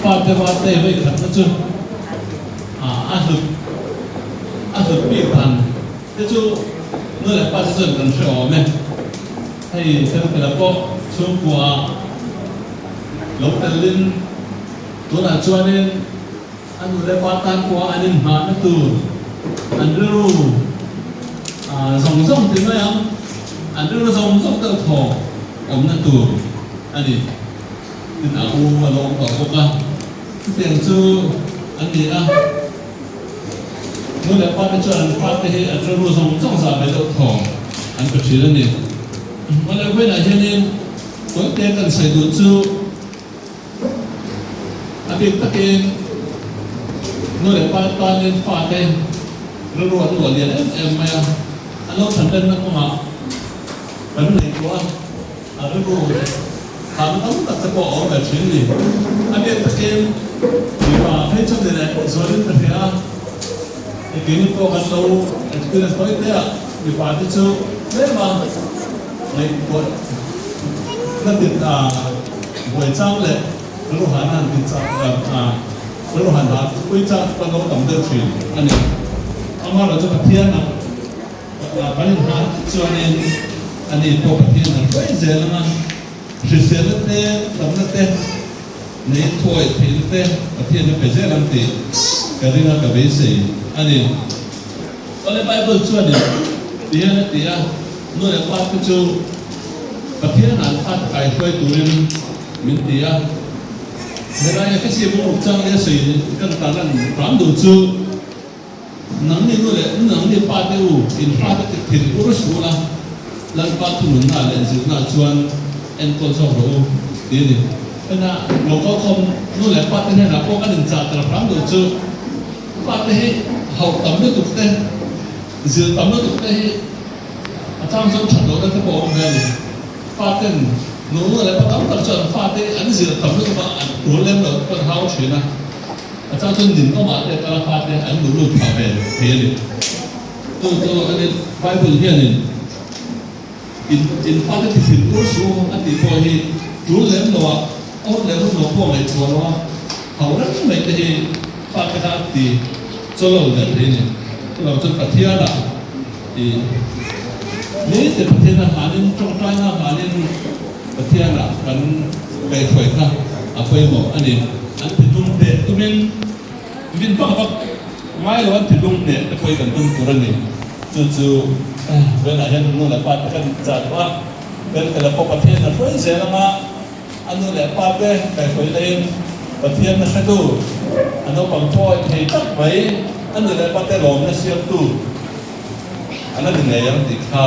fate vate vawikhatna chu a hlut a hlut bik dan te chu nu leh pa te chuan kan hre awm e. Hei Felfela pawh chhungkua lo telin tunah chuanin a nu leh pa tan pawha an inhnahna tur an rilru zawng zawng ti mai ang, an rilru zawng zawng deuh thaw awmna tur a ni. Tin a u a lo awm tawh bawk a, chutiang chu an ni a. Nu leh pa te chuan an fate hi an rilru zawng zawng zah ve deuh thaw an pe thin a ni. Mawle vawiinah hianin tawite kan sawi duh chu a bik takin nu leh pa tanin fate rilru an luah lian em em mai a, an lo thanlenna kawngah kan ngaihtuah a. A rilru thahna tam tak te pawh a awm ve thin ni. A biak takin mipa phei chuan ni leh zualin ka hria a, keini pawh kan lo experience tawi te a, mipa te chu tlem a ngaihtuah na tit a buai chang leh rilru hahna han ti chak rilru han hah pui chak kan lo tam deuh thin a ni. Amaherawhchu Pathian a. Kan inhah chuanin ani pawh Pathian a hruai zel ang a, hriselna te, damna te, nei thuawih theihna te Pathian a pe zel ang tih ka ring a, ka beisei a ni. Awle Bible chuanin ti hian a ti a, Nu leh pa te chu Pathian an fa te kaihruai turin min ti a. Helai Efesi bung ruk chang leh a sawi kan tarlan hram duh chu, Nangni nu leh nangni pa te u, in fate te thil ur suh la, Lalpa thununna leh zirna chuan enkawl zawk rawh u, ti a ni. Hena lo kal khawm nu leh pa te hnenah pawh kan inchah tel hram duh chu, fate hi hauh tam lutuk te, zir tam lutuk te hi a chang chuan that lohna te pawh a awm ve a ni. Faten nu leh pa tam tak chuan fate an zir tam lutuk a, an tul lem loh te pawh an hau thin a. A chang chuan nin awmah te kala fate an luh lut phah ve thei a ni. Chu chu a ni Bible hianin in in fate ti thin tur su a tih pawh hi tul lem lo ah a hun leh hun lo pawh ngaihtuah lo a hau reng mai te hi fate kha a ti chaw lo der thei a ni. Chuvang chuan Pathian ah i ni te Pathian a hmanin tawngtaina hmanin Pathian ah kan kaihhruai kha a pawimawh a ni. An thinlung hneh tumin min vak vak ngai lo, an thinlung hneh te pawhin kan tum tur a ni. Chu chu vawiinah hian nu leh pa te kan chah duh a, Belfela pawh Pathian a hruai zel ang a, a nu leh pa te kaihhruai laiin Pathian a hretu, a naupang thuawih thei tak mai, a nu leh pa te lawmna siamtu a la ni ngei ang tih kha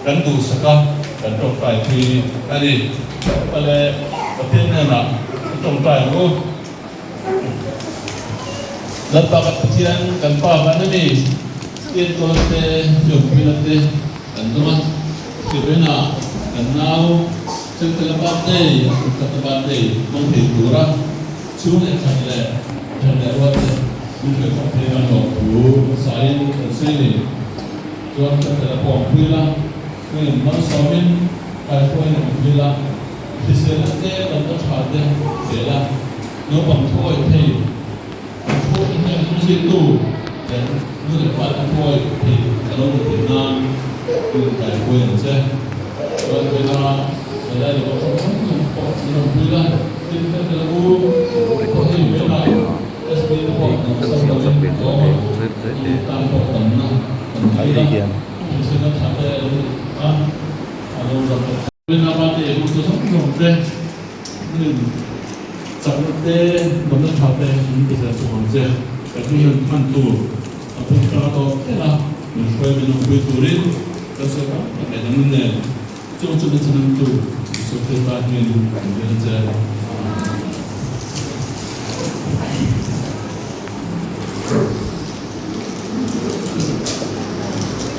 kan duhsak a, kan tawngtai pui a ni. Pale Pathian hnenah i tawngtai ang u. Lalpa kan Pathian, kan Pa van a ni. Tiankawl te, Fiawmpuina te kan dawng a. Hriatrenah kan nau Chengtela birthday, Kumkhatna birthday hmang thei tura chhung leh khat leh then leh rual te min hruai khawp thei kan lawm thu sain kan sawi ni. Chuan Chengtela pawh awmpui la, Hming malsawmin kaihruaiin awmpui la, hriselna te damna tha te zel a, naupang thuawih thei an thu te hian hnungzirtu leh nu leh pa te thuawih thei a lo ni theih nan hun kaihruai ang che. Chuan vawiina helai lo hrang hrang tum pawh an awmpui la, tin fel u pawh hei vawiina SB te pawh an sam lovin a awm a, i tan pawh tamna kan pui la. Hriselna tha te a lo ni a, a lo zam ta. Vawiina bate hmang tu zawng zawng te, hmun chakna te, damna tha te min pe zel thung ang che. Kan hming hian hman tur a phun hrang a tawp thleng a, min hruai min awmpui turin kan sawi tam tak leh dang nen chung chu min chhanam tu Isua Krista hming kan dil che. Amen.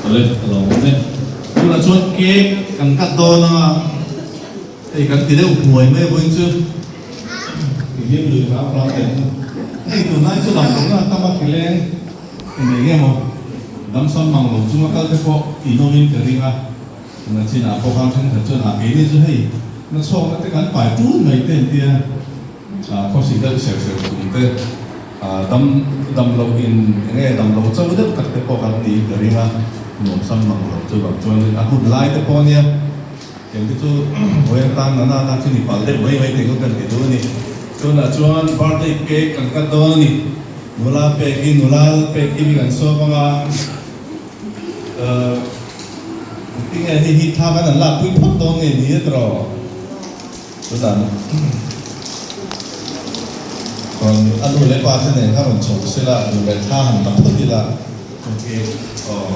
Awle ka lo awm e. Tunah chuan cake kan cut dawn a, hei kan ti deuh hmuai mai vawiin chu ti hlim lui hram hram teh ang. Hei tunlai chu dam lohna a tam a thileng nei nge maw damsam mang lo chunga kal te pawh inawmin ka ring a, tuna chinah pawh khan thenkhat chuan a keini chu hei nachhawkna te kan pai tul mai te an tia. Khawsik deuh ser ser chung te dam dam loh in enge dam lo cho deuh tak te pawh kan niin ka ring a, nuam sam mang lo chuvang chuan a hun lai te pawh ania eng te chu vawi atan na nana chu ni pal deuh mai mai te chu kan ti duh a ni. Tunah chuan birthday cake kan cut dawn a ni, nula pek hi nula pek hi mi kan sawm anga tinge hei hi thla kan han lakpui phawt dawn nge ni a tiraw? Chutah rawn a nu leh pa te nen kha rawn chho sela duh leh thla han la phawt ila. Ok aw.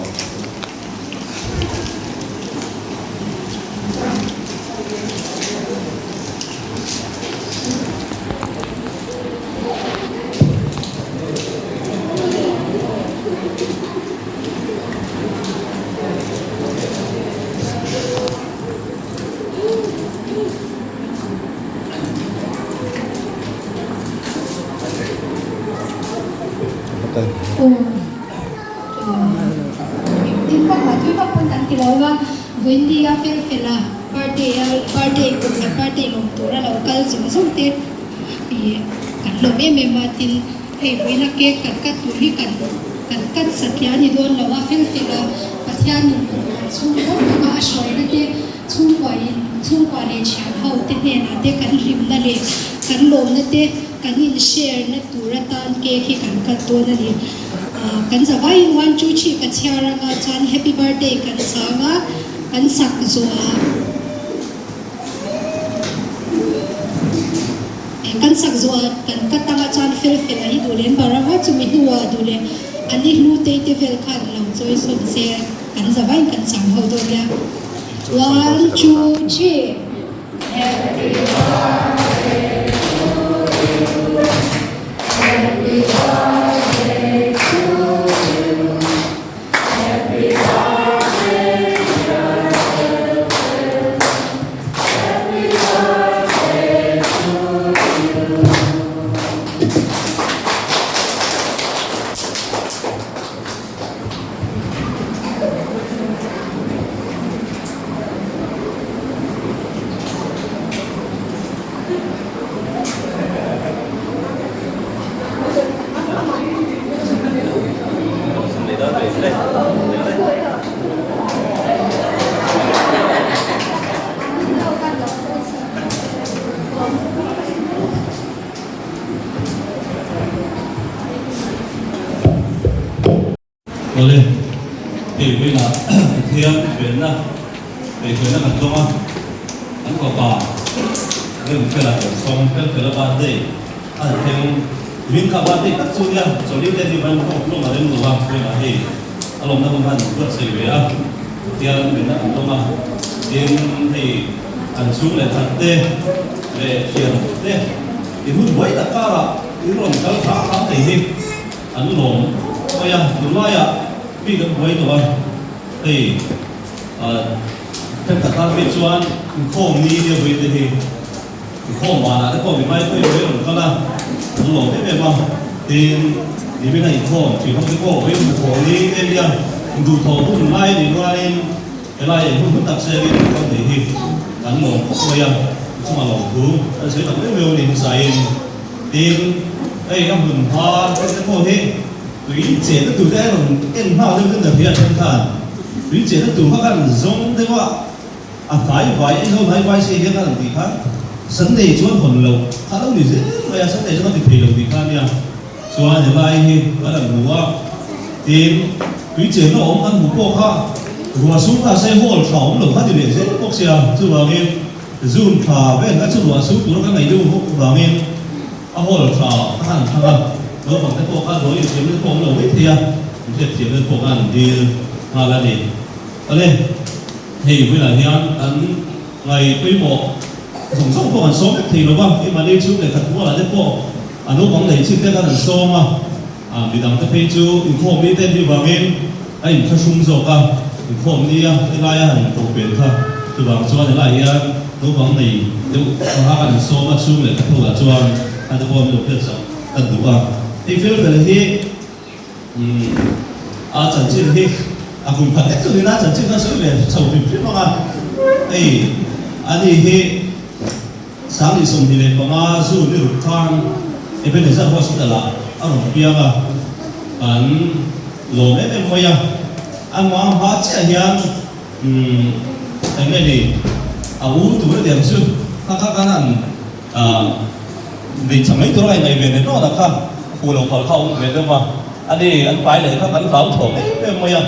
Tin vak lah tui vak pawn kan ti lo va, Wendy a fel fel a, birthday a birthday kum leh birthday lawm tur a lo kal zawng zawng te ih kan lawm em em a, tin hei vawiina cake kan cut tur hi kan kan cut satliah a ni dawn lo a, fel fel a Pathianin kan chhungkaw taka a hruaina te. Chhungkuain chhungkua leh thian ho te hnenah te kan hlimna leh kan lawmna te kan in share na tur atan cake hi kan cut dawn a ni. Kan zavaiin one two three ka chhiar anga chuan happy birthday kan sang a, kan sak zawhah kan sak zawhah kan cut anga chuan fel fel a hi duh leh an bar anga chumi hnuah duh leh an i hlu tei te vel khan lo chawi sawn se. Kan zavaiin kan chang ho dawn nia. One, two, three. Happy birthday to you. Happy birthday to you. Happy birthday dear Felfel. Happy birthday to you. Awle, hei vawiinah Pathian venna peihhruaina kan dawng a, an fapa Remfela kan sawm Felfela birthday a han thleng Vin kha birthday tak chu nia chawlih te hi vawiin khawm hlawm a rem lo a, vawiinah hei a lawmna hun khan buatsaih ve a, Pathian venna kan dawng a, tin hei an chhung leh khat te leh thian te i hun buai tak karah i rawn kal hram hram thei hi. An lawm mai a, tunlaiah mi kan buai tawh a, hei thenkhat tan phei chuan inkhawm ni nia vui te hi inkhawm vanah te pawh mi mai pawhin vui rawn kal a, an lawm em em a, tin nimin a inkhawm tih ho te pawh vui hmuhthawh ni te nia induhthawh hun lai a nih rualin helai ah hun hun tak sengin kan kal thei hi kan lawm khawp mai a, chungah lawmthu kan sawi tak meuh meuh a ni hmasain. Tin, hei a hmun hma te pawh hi tui chenna tur te rawn en nghal deuh ten ka hria then khan tui chenna tur kha khan zawng deuh a a hnai vai en ho hnai vai se hian a rawn tih khan Sunday chuan hawn loh kha lo ni zel mai a Sunday chuan a ti thei lo tih kha ania chuan helai hi kan rawn hmu a tin tui chenna awm kan hmu pawh kha ruah sum kha se hall tha awm lo kha ti leh zel bawk sia chuvangin Zoom tha vel kha chu ruah su tur ka ngaih deuh vuk vangin a hall tha ka han thlang a, naupang te pawh kha dawi inthiam na te pawh awm lo mai thei a, inhriat thiam na te pawh khan an dil nghal a ni. Awle, hei bulah hian kan ngaih pawimawh zawng zawng pawh kan sawm vek thei lo va, keimahni chhung leh khat mualah te pawh a naupang nei chin te khan an sawm a, midang te phei chu inkhawm ni te nih vangin A inthlahrung zawk a, inkhawm nia helaia han inkoh pen kha. Chuvang chuan helaiah hian naupang nei deuh paha kan insawm a, chhung leh khatho ah chuan a te pawh an lo hriat sak kan duh a. Hei fel fel hi a chanchin hi a kum khat lek chu nina chanchin kha sawi ve chho hrim hrim ang a, hei ani hi. 25 June ni ruk khan Ebenezer Hospital ah a rawn piang a, kan lawm em em mai a. A hma hma chiah hian umm eng nge ni a u tur a diam chu kha kha khan an Nei chha mai tur a ingaih ve nen rawt a kha fu lo phal kha a awm ve deuh va, a ni an pai leh kha kan hlau thawk em em mai a,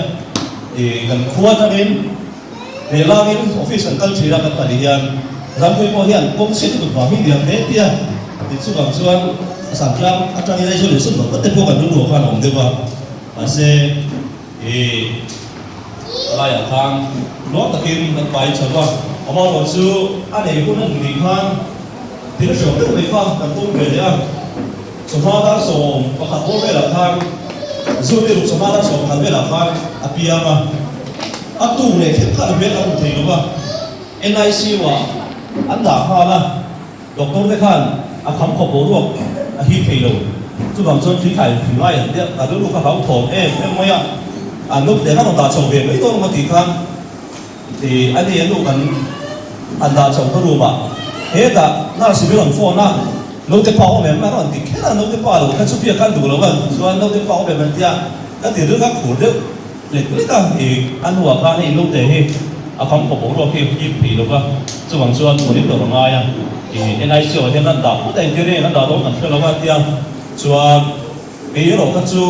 ih kan khua atangin he langin office kan kal thin a kan pahnih hian Rampuii pawh hian kawng chhiat lutuk vang hi diam hle tia tih chuvang chuan a santlang atangin Aizawl leh Sumdawng te pawh kan rilru ah khan a awm deuh va, mahse ih laiah khan nuam takin kan pai chho va, amaherawhchu chu a nei hun a nih khan Thil hriau deuh mai kha kan tum ve leh a, chawhma dar 11 bawr velah khan Zurti ruk chawhma dar 11 velah khan a piang a, a tuk leh kher khan a hmel a hmu thei lo va, NICU ah an dah nghal a, doctor te khan a kham khawp boruak a hip thei lo, chuvang chuan thil thlai thil ngai an tia, ka rilru kha hlauthawm em em mai a, an nup leh khan rawn dah chho ve mai dawn emaw tih khan. Ti a ni a nu kan han dah chho ka room ah hetah nurse hi min rawn phone a, naute pa awm em a rawn ti kher a, naute pa lo kha chu biak khan duh lo a, chuan naute pa awm em an tia ka ti rilru kha khur deuh lek lek a, i a hnuah khan hei naute hi a kham khawp boruak hi hip thei lo va, chuvang chuan monitor a ngai a, i NICU ah hian an dah phawt a engtir nge an dah dawn kan hre lo a tia chuan kei erawh kha chu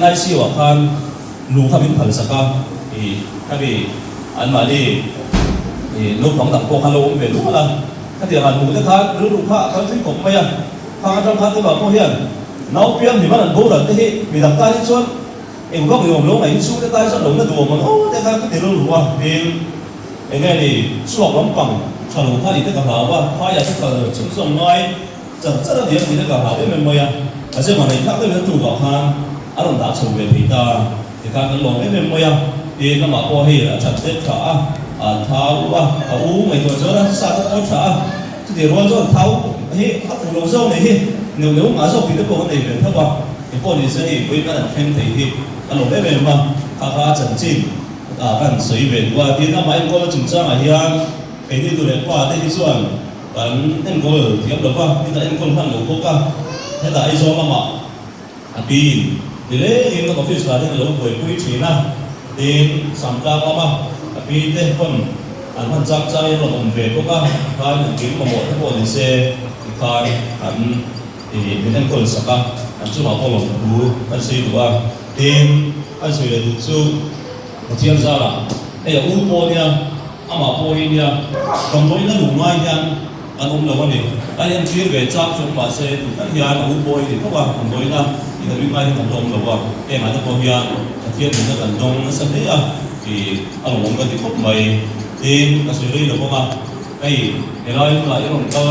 NICU ah khan Nu kha min phal sak a, i khami anmahni i naupang dang pawh khan lo awm ve nual a, khatiang han hmuh te khan rilru kha a kal thleng khawp mai a, khang atang khan tunah pawh hian naupiang hlim an boral te hi midang tan hi chuan eng vak ni awm lo ngaih inchhung te tan chuan lo na duh awm ang aw te khan ka ti rilru a, tin enge ni chhuak lampang tha lo kha ni te ka hlau a, phaiah te kal chhunzawm ngai. Char char a diam tih te ka hlau em em mai a, a zema nei thlak deuhin a tukah khan a rawn dah chho ve thei ta, tikhan kan lawm em em mai a, tin amah pawh hei a that det tha a, a thau a, a u ngaihtuah chuan a sa te pawh a tha a, chutih rual chuan thau hi a fuh lo zawk nei hi neuh neuh ngah zawk tih te pawh kan nei ve tho a, engpawh ni se hei vawiin kan han thleng thei hi ka lawm em em a, kha kha a chanchin ah kan sawi ve duh a, tin amah enkawl na chungchangah hian keini nu leh pa te hi chuan Kan enkawl thiam lo va, nita enkawl hman lo bawk a, hetah Aizawl lamah a pin ti lengin kan office lah hian a lo buaipui thin a, tin Samtlang lama a pi te pawn an hman chak changin an rawn awm ve bawk a, tikhan engkim mamawh te pawh ni se tikhan an min enkawl sak a, an chungah pawh lawmthu kan sawi duh a, tin kan sawi leh duh chu Pathian zarah hei a u pawh nia. Amah pawh hi nia, damdawiin a luh ngai hian an awm lo a ni. A entir ve chak chu mahse tun tak hian a u pawh hi ni tho a, damdawiin a inawih ngai hian an la awm lo a. Hengah te pawh hian Pathian nunna kan dawng nasa hle a tih a rawn awm ka ti khawp mai. Tin, ka sawi rei lo bawk a, hei helai hmunah i rawn kal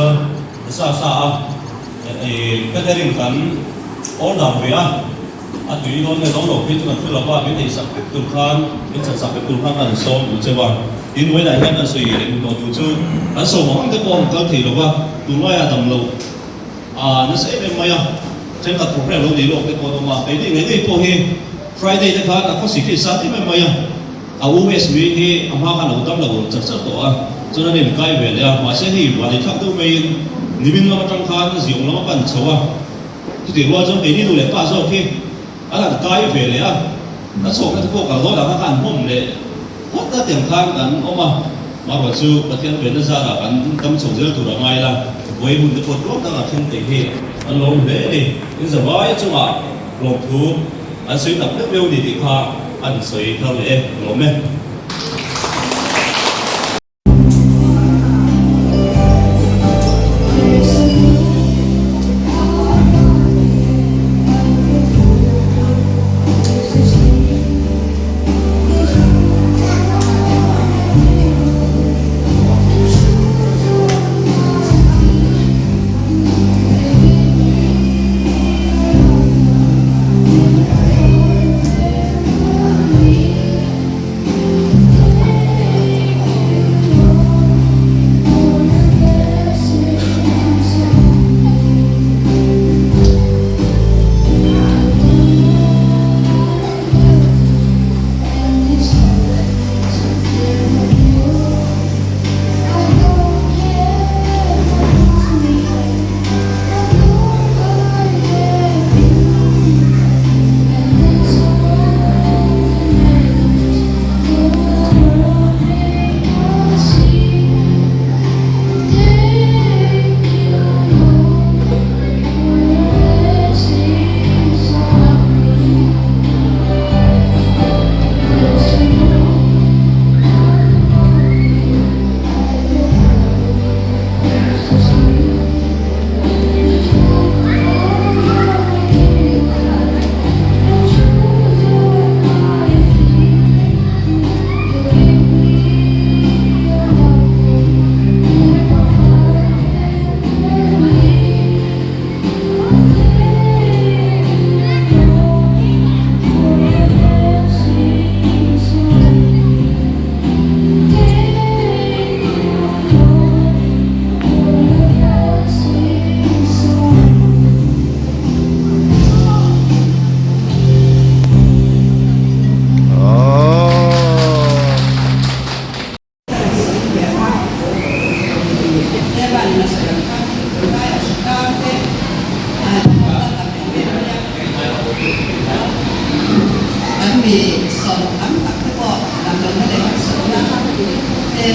ta sa sa a, catering kan order ve a. A tui dawn nge dawn lo phei chu kan hre lo va, min ei sak vek tur khan, min chan sak vek tur khan kan sawm duh cheu a. Tin, vawiinah hian kan sawi leh duh tawh duh chu kan sawm ang ang te pawh an kal thei lo va, tunlaiah dam lo a nasa em em mai a, thenkhat program lo nei lawk te pawh an awm a, keini ngei ngei pawh hi Friday te khan a khawsik hi a sat em em mai a, a US mi hi a hma khan a lo dam lo char char tawh a, chuan an inkai ve leh a, mahse hei vanneithlak deuh maiin nimin lam atang khan ziawng lam a pan chho a. Chutih rual chuan keini nu leh pa zawk hi an han kai ve leh a, a chhawkna te pawh kal dawn ang a, kan hmawm leh phawt a tiang khan kan awm a, marawh chu Pathian venna zarah kan dam chho zel tur a ngai la, vawi hun te pawh tluang tak a thleng thei hi an lawm hle a ni. In zavai chungah lawmthu an sawi tak meuh meuh ni tih kha an sawi thar leh e, lawm e.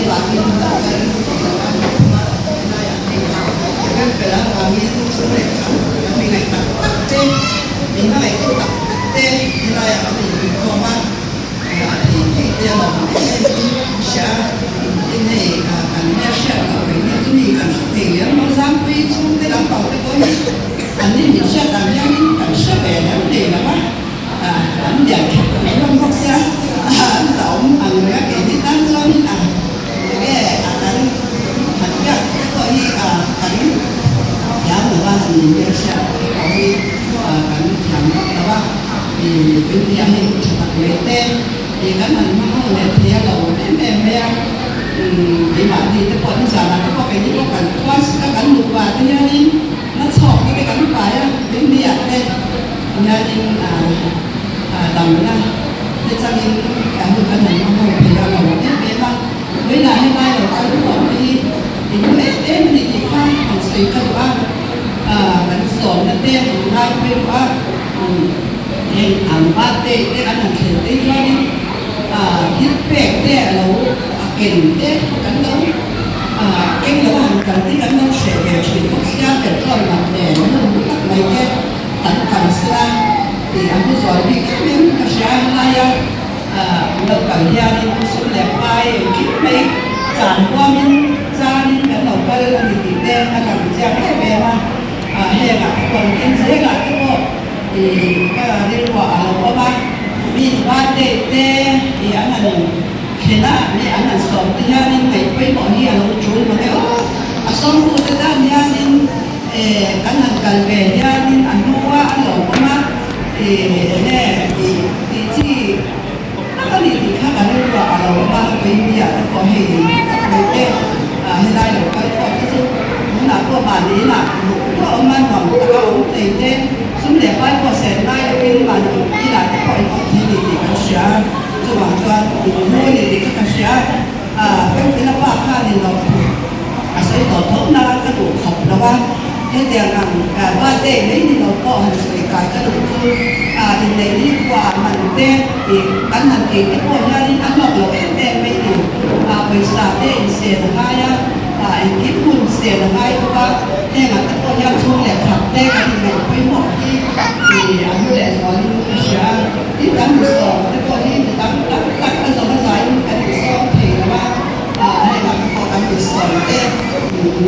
vangin lo kal thei lo a, thuma helaiah hei rem fel avangin chhung leh khat kan mi ngaih tak tak te, min hmangaihtu tak tak te helaiah kan inpuikhawm a, a thei thei te a lawm em em in ka hria a, tin hei kan hmelhriat loh reng hi chu mi kan hre thei lem lo, Zangpui chhungte lampang te pawh hi an ni min hriat ang hianin kan hre ve lem thei lo a. An lian khat ang hlawm bawk sia, an zahawm ang reng a keini tan chuanin a enge a kan han biak te pawh hi kan thiam lo a, han inbiak hriat te pawh hi kan thiam vak lo a, India hi tha tak mai te kan han hmang ho leh thei a lo em em mai a, keimahni te pawh nizanah te pawh keini pawh kan khua sika kan nupa te hianin nachhawk te kan pai a, India te. Hianin damna te changin kan hun kan han hmang ho thei a lo em em a, vawiinah helai lo kal khawm te hi in hmu em em a ni tih kha han sawi ka duh a, kan sawmna te han ngai pawimawh a, heng ang birthday te an han thlen phei chuanin thil pek te a lo a ken te kan lo keng lo a han kal te kan lo hreh ve thin bawk sia, petrol man nen hun hmu tak mai te. Kan kal sela tih a hmu zual bik em em ka hria a, helaia an lo kal hianin sum leh pai engkim mai chan huamin chanin kan lo kal a ni tih te a lang chiang em em a, hengah te pawh engtin zelah te pawh ih ka rilruah a lo awm a, mi birthday te ih an han thlen a leh an han sawm te hianin ngaih pawimawh hi a lo tul mange aw, a sawmtute tan hianin. Kan han kal ve hianin a hnua a lo awm a, enge tih tih chi tak a ni tih kha ka rilruah a lo awm a, India te pawh hei tak mai te helai lo kal khawp te chu tunah pawh mahni inah luh luah awm a, nuam taka awm thei te, sum leh pai pawh sen ngai lovin mahni inah te pawh in awm thei ni tih kan hria a, chuvang chuan in hnu a ni tih kha ka hria a, Felfela pa khanin lo A sawi tawh tho na ka duh khawp lo a, hetiang ang birthday mai ni lo pawh han sawi kai ka duh chu inneih ni khuaah man te tih kan han ei te pawh hianin a hlawk lo em em mai ni. Pawisa te insen a ngai a, engkim hun sen a ngai bawk a, hengah te pawh hian chhung leh khat te kan inneih pawimawh hi a hlu leh zualin ka hria a, tin kan insawm te pawh hi mi tam tak tak a zawm a zaiin kan insawm thei lo a. Hengah te pawh kan insawi te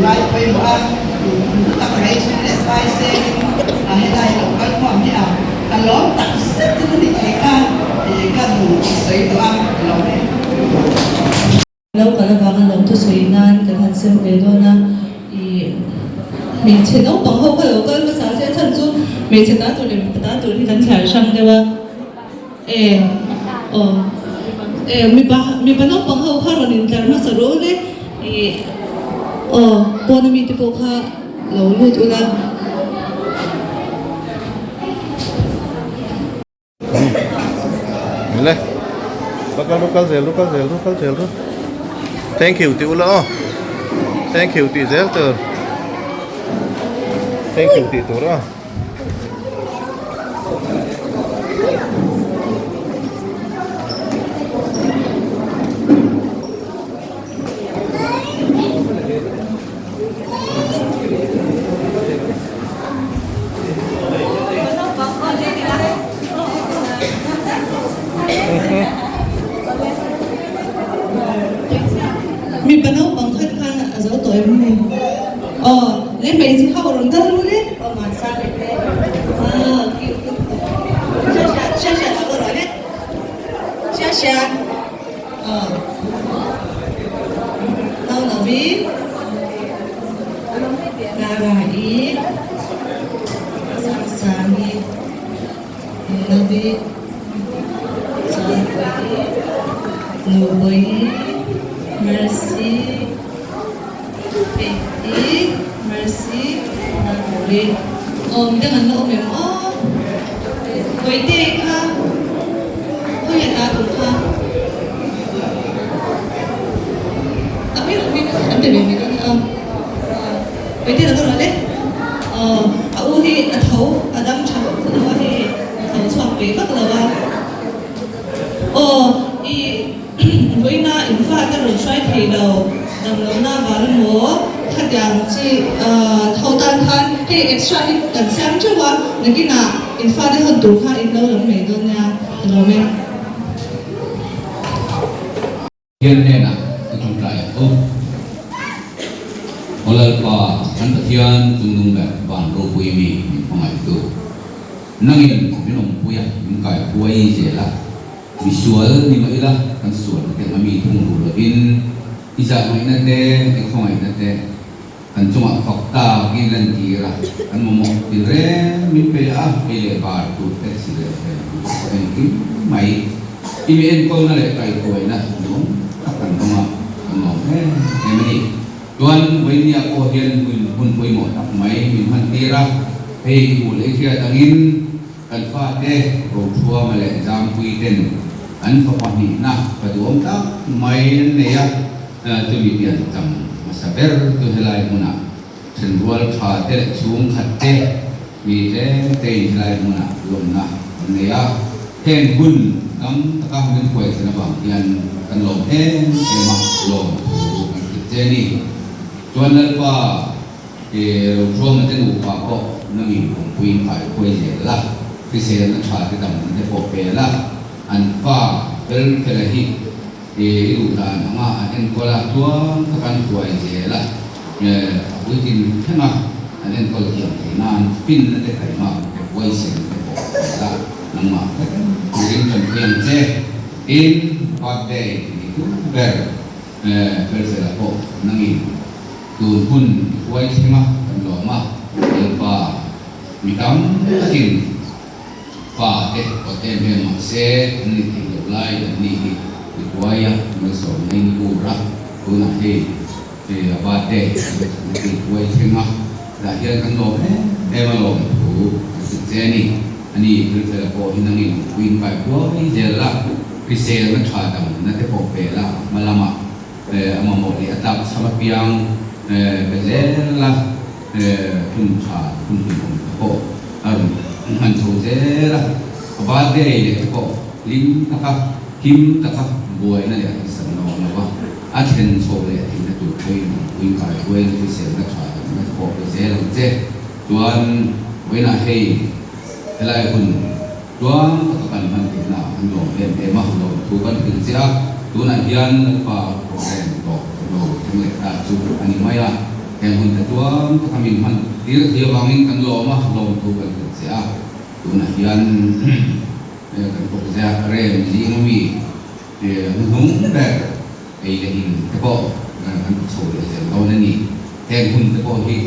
ngai pawimawh a, tak mai chhung leh fai sengin helai lo kal khawm hi a ka lawm tak zet zet a ni tih kha ka duh sawi duh a, ka lawm em. Lo kal avanga lo thusawi nan kan han sem ve dawn a, ih hmeichhe naupang ho kha lo kal hmasa se a chhan chu hmeichhe ta tur leh mipa ta tur hi kan thliar hrang deuh a. E aw e mipa mipa naupang ho kha rawn intlar hmasa rawh le ih aw pawn ami te pawh kha lo lut ula. Le va kal ru kal zel ru kal zel ru kal zel ru thank you tih ula aw thank you tih zel tur thank you tih tur aw. Mipa naupang khat khan a zo tawh em ni? Aw, le hmeichhe ho rawn kal ru le. Peki, Mercy, Nanguri. Aw midang an la awm em aw? Bawihte kha khawiah ta tur kha a hming a hming an pe ve mai dawn a. Bawihte lo rawh le. Aw a u hi a tho a dam tha vak lo a hei a tho chhuak ve vak lo a. Aw i vawiin. Vawiina in fate rawn hruai thei lo, damlohna avang emaw khatiang chi ho tan khan hei extra hi kan siam teuh a, nakinah in fate hawn tur kha in lo lam mai dawn nia ka lawm e. Pathian hnenah ka tawngtai ang u. Aw Lalpa, kan Pathian chungnung ber van ropui mi min hmangaihtu. Nangin min awmpui a, min kaihruai zel a. Misual ni mah ila, kan sualna te anga mi thung ru lovin, i zahngaihna te, i khawngaihna te kan chungah fak takin lantir a, kan mamawh tinreng min pe a, ei leh bar tur te, si leh fen tur te pawh engkim mai. I mi enkawlna leh kaihruaina nuam tak kan hmang a, kan lawm em em a ni. Chuan Vainia pawh hian hun pawimawh tak mai min hmantir a, hei i hmuh leh i hriat angin kan fate Rothuama leh Zampui ten an fa pahnihna fa duhawm tak mai an nei a, chumi pian cham hmasa ber chu helai hmunah thenrual tha te leh chhungkhat te mi tlem tein helai hmunah lawmna an nei a, heng hun tam taka min huaisen avang hian kan lawm em em a, lawm thu kan hrilh che a ni. Chuan Lalpa i Rothuama te nupa pawh nangin awmpuiin kai huai zel la, hriselna tha te damna te pawh pe la, an fa fel fela hi I duh dan anga an enkawl a, tluang taka an hruai zel a, a puitlin thleng a an enkawl thiam theih nan finna te taimak te huaisen te pawh a tel a, nangmah vek turin kan pui ang che. Tin, birthday ni tur ber felfela pawh nangin tun hun i huai thleng a kan lawm a, Lalpa mi tam takin Pa te awt em em mah se an ni theih loh lai an ni hi i huai a, malsawmna in ur a, tunah hei a pa te an lo thatna te i huai thleng a, dah hian kan lawm em em a lawm thu an hrilh che a ni. A ni felfela pawh hi nangin puiin kai huai zel la, hriselna tha damna te pawh pe la, hma lamah a mamawh leh a tlak chham apiang pe zel la, hun tha hun hlimawm te pawh a rawn hman chho zel a, a birthday leh te pawh hlim taka him taka buaina leh harsatna awm lo va, a thlen chho leh theihna tur pawhin awmpui kai huaina hriselna tha damna te pawh pe zel ang che. Chuan vawiinah hei helai hun Tluang taka kan hman theihna an lawm em em a, lawmthu kan hrilh che a, tunah hian Lalpa program tawh lo thleng leh ta chu a ni mai a, heng hun te tluang taka min hman tir thei avangin kan lawm a, lawmthu kan hrilh che a, tunah hian kan kawp ziak rem zing ami hnuhnung ber ei leh in te pawh kan ti chho leh zel dawn a ni, heng hun te pawh hi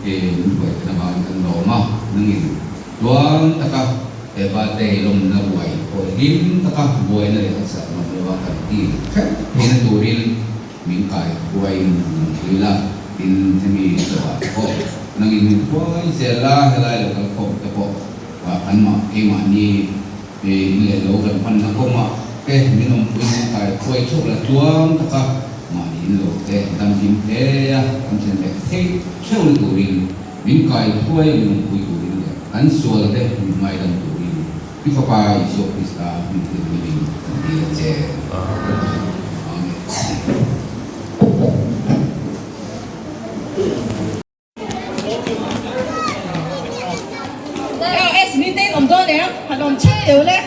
min buai theih avangin kan lawm a, nangin. Tluang taka he birthday lawmna buai pawh hlim taka buaina leh harsat nawm lova kan ti hrep theihna turin min kai huaiin min thil a, tin hemi zawhah te pawh nangin min huai zel a, helai lo kal khawm te pawh anmah keimahni in leh lo kan hmanna kawngah te min awmpui min kai huai theuh la tluang taka mahni in lo te dam hlim hle a kan then leh theih theuhna turin Min kai thuai min awmpui turin leh kan sual te min ngaidam turin i Fapa Isua Krista min tir hmingin kan dil a che. Amen. LS mi te in awm dawn em? Han awm chhak teuh le.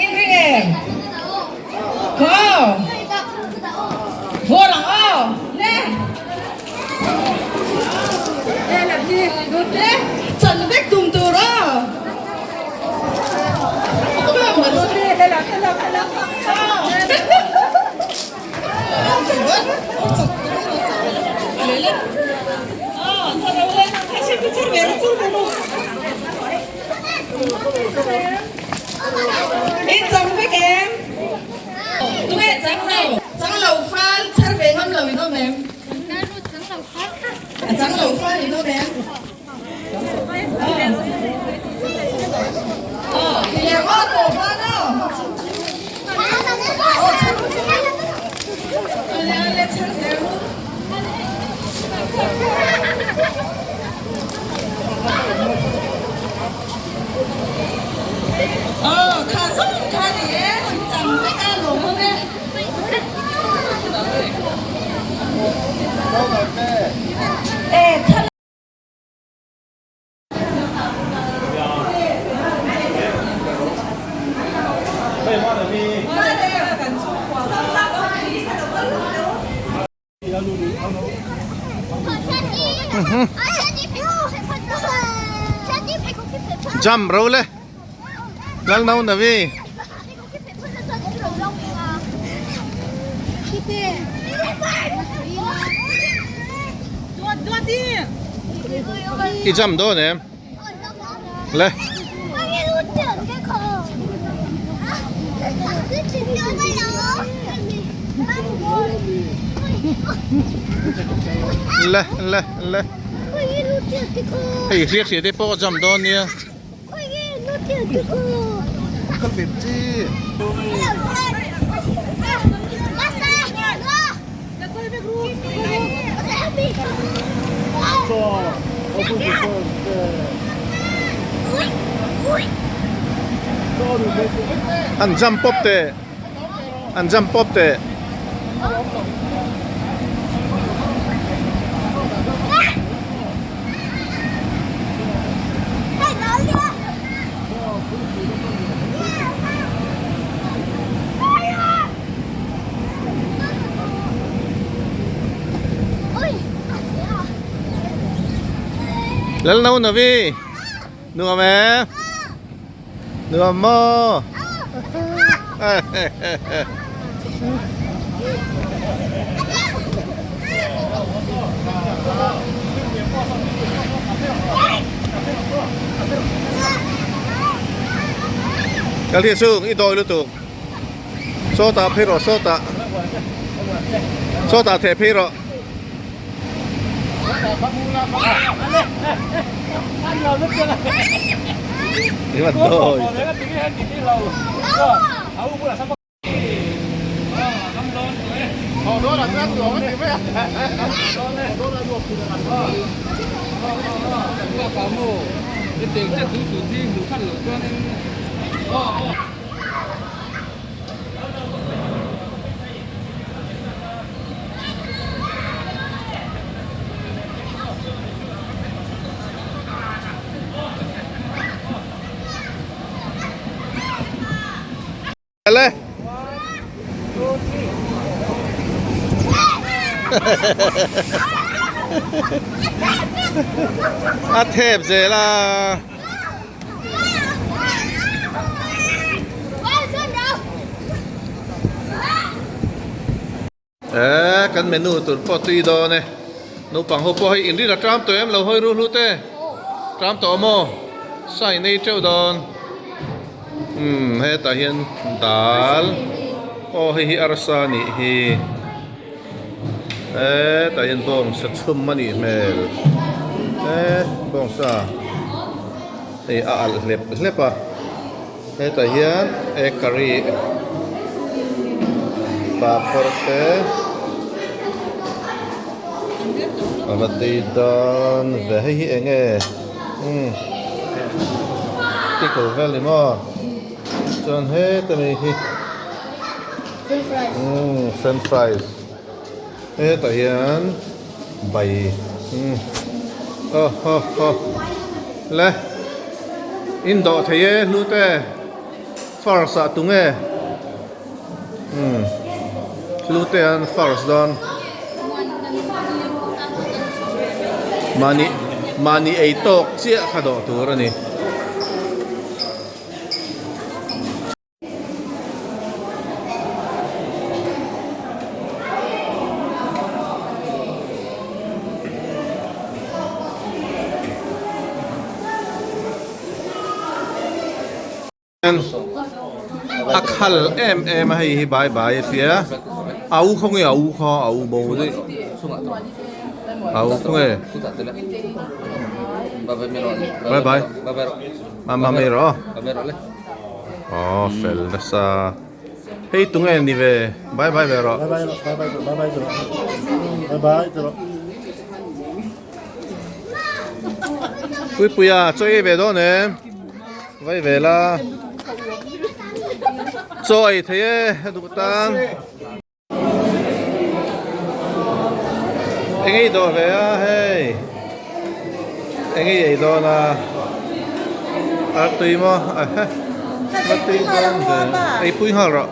In ring em? Khaw. Vawr ang aw. Le. Chan vek tum tur aw. In chang vek em? Tunge chang lo? Chang lo fal chhar ve ngam lo in awm em? A chang lo fal in awm em? Aw, ti leh aw tawh ban aw. Aw, chhar ru chhar ru. Ale ale chhar zel ru. Aw, kha zawng kha ni e, in chang vek a lawm awm e. Jump ro le lal no na vi. I jump dawn em? Le. Le le le. Hei hriat hriat te pawh a jump dawn nia. Ka pep chi. An jump pawp teh an jump pawp teh. Lal no navi nuam e nuam maw. Kal hi chu i dawi lutuk. Sawtah phei rawh sawtah. Sawtah theh phei rawh. Le. A thep zel a. Eh kan menu tur pawh tui dawn e. Naupang ho pawh hei inrin a tram tawh em lo hawi ruhlu te. Tram tawh maw? Sa in ei teuh dawn. Umm hetah hian dal aw hei hi arsa a nih hi. Hetah hian bawngsa chhum a nih hmel. Eh bawngsa hei a alh hlep hlep a. Hetah hian egg curry papawr te a va tui dawn ve hei hi eng nge umm pickle vel ni maw chuan heta mai hi umm french fries hetah hian bai umm aw haw haw le in dawh thei e hlute first ah tunge umm hlute an first dawn mahni mahni ei tawk chiah kha dawh tur a ni. A khal em em a hei hi bai bai a tia a u khaw nge a u kha a u bo daih a u khaw nge bye bye mama mai rawh aw fel nasa hei tunge ni ve bye bye ve rawh Puipuia chaw ei ve dawn em vai ve la chaw ei thei e a duh tan. Eng ei dawh ve a hei eng ei ei dawn a a tui maw a tui dawn ve ei pui nghal rawh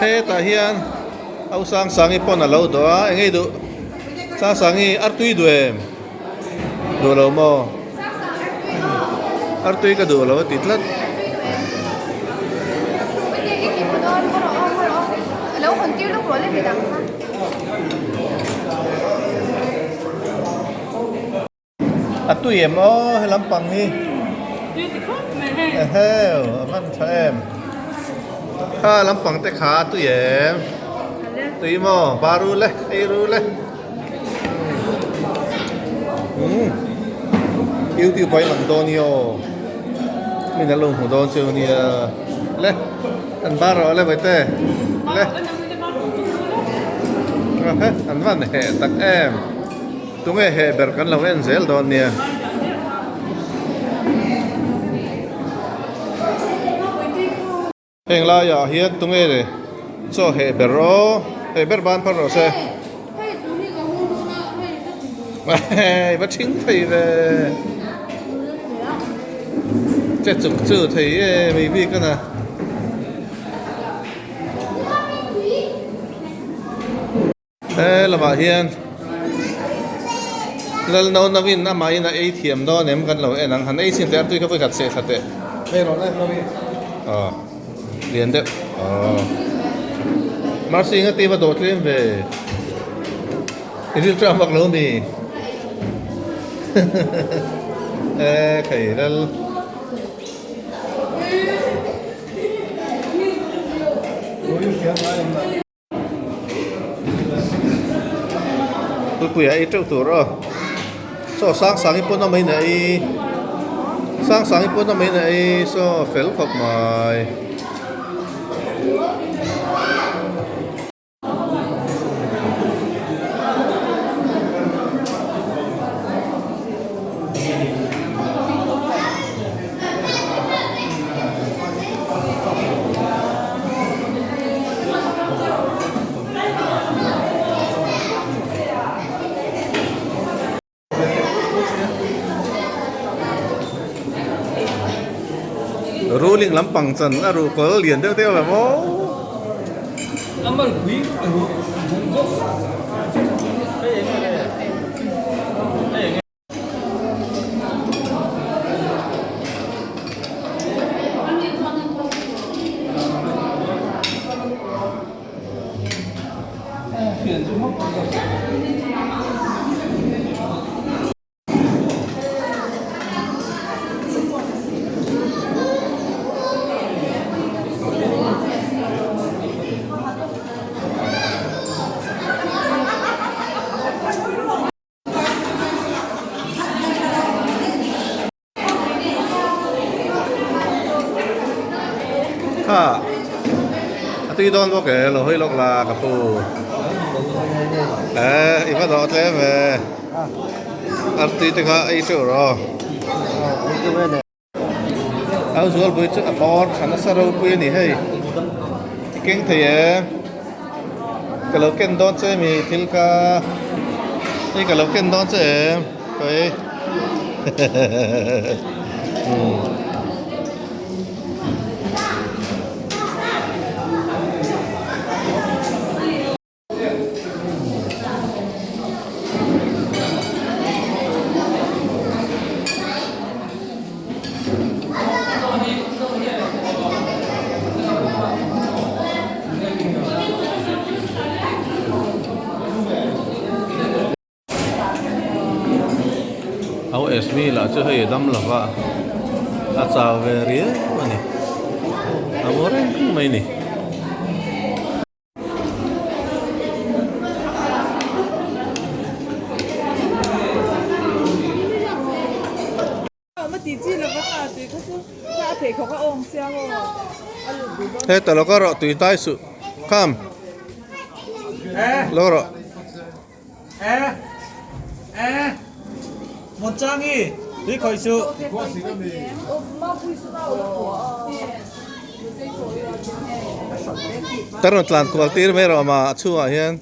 hetah hian au sang sangi pawn a lo dawh a eng ei duh. Sangsangi artui duh em? Duh lo maw? Artui ka duh lo a ti tlat. A tui em aw he lampang hi. Eheu a van tha em. Kha lampang te kha a tui em. Tui maw ba ru le ei ru le. Umm YouTube ah i lang dawn i aw. Min an lo hmu dawn cheu nia. Le an bar rawh le vaite le. An van heh tak em. Tunge heh ber kan lo en zel dawn nia. Heng laiah hian tunge chaw heh ber aw, heh ber ban phar rawh se. Hei va thing thei ve. Che chuk chu thei e mai bik a na. He lamah hian Lalno nauin amahin a ei thiam dawn em kan lo en ang han ei chin teh artui kha vawi khat seh thla teh aw lian deuh aw Mercy nga tiva dawh tlem ve i ril tram vak lo mi e khai lal. Puipuia ei teuh tur aw saw sang sang hi pawn a mai na ei sang sang hi pawn a mai na ei saw fel khawp mai. Ruling lampang chan a ruh kawl lian deuh deuh lo maw. Kha a tui dawn bawk e lo hawi lawk la ka pu e i va dawh tlem e artui te kha ei teuh rawh Au zualpui chu a bawr tha nasa ropui a ni hei i keng thei e ka lo ken dawn che mi thil kha hei ka lo ken dawn che em hawi umm. OSV lah chu hei a dam lo va a chau ve riau a ni a maw reng mai a ni. Heta lo ka rawh tui tai suh kham lo rawh. Ka rawn tlan kual tir mai rawh mah a chhungah hian.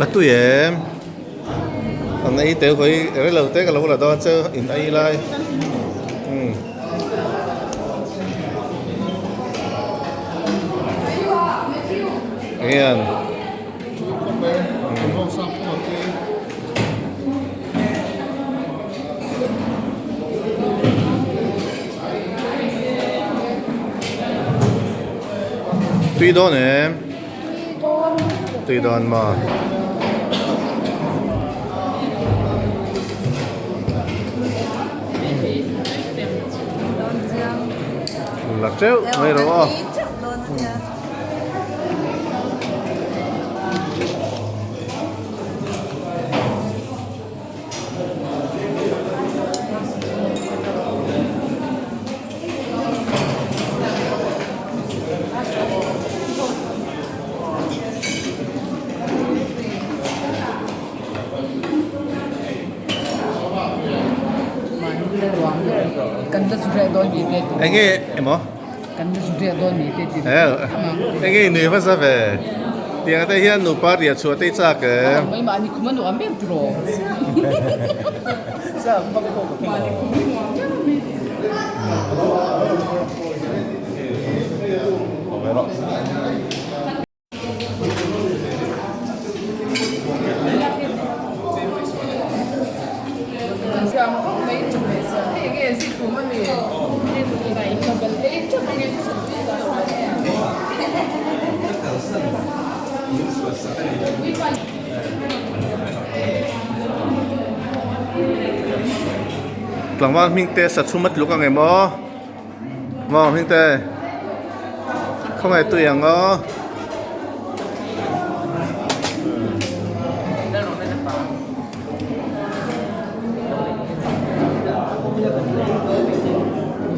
A tui em? An ei tel hawi rei lo te ka lo la dawn che in ei lai. Umm. Eng Tui dawn em? Tui dawn maw? La teuh mai rawh aw. Enge emaw Enge i nui hmasa ve tiang te hian nupa riah chhuah te i chak em. Tlangval hming te sa chhum a tluk ang em aw maw hming te khawngaih tui ang aw.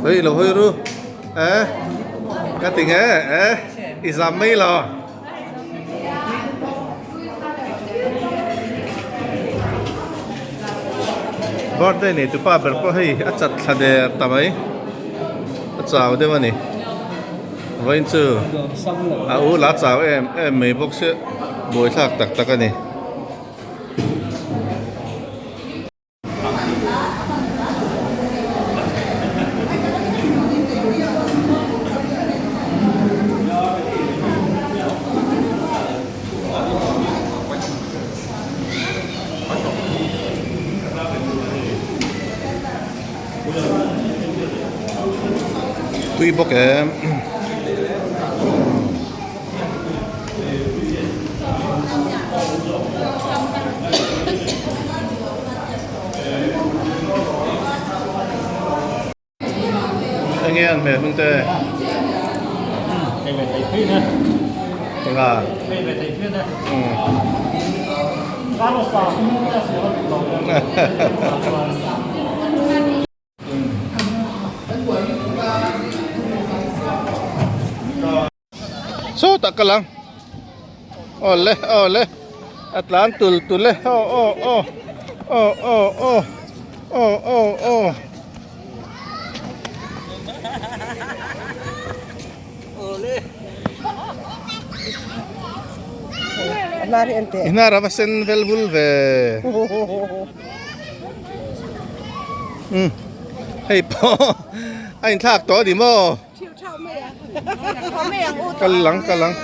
Hei lo hawi ru eh ka ti nge eh i zam mai lo. Birthday nei tupa ber pawh hei a chat thla der ta mai a chau deuh a ni vawiin chu a u la chau em em mai bawk sia buaithlak tak tak a ni. Tui bawk em. Enge an hmel hming te? Enga? Sawtah ka lang awle awle a tlan tul tul e aw aw aw aw aw aw aw aw aw I hnar a va sen vel vul ve hei pawh a inthlak tawh a ni maw. Kal lang kal ang.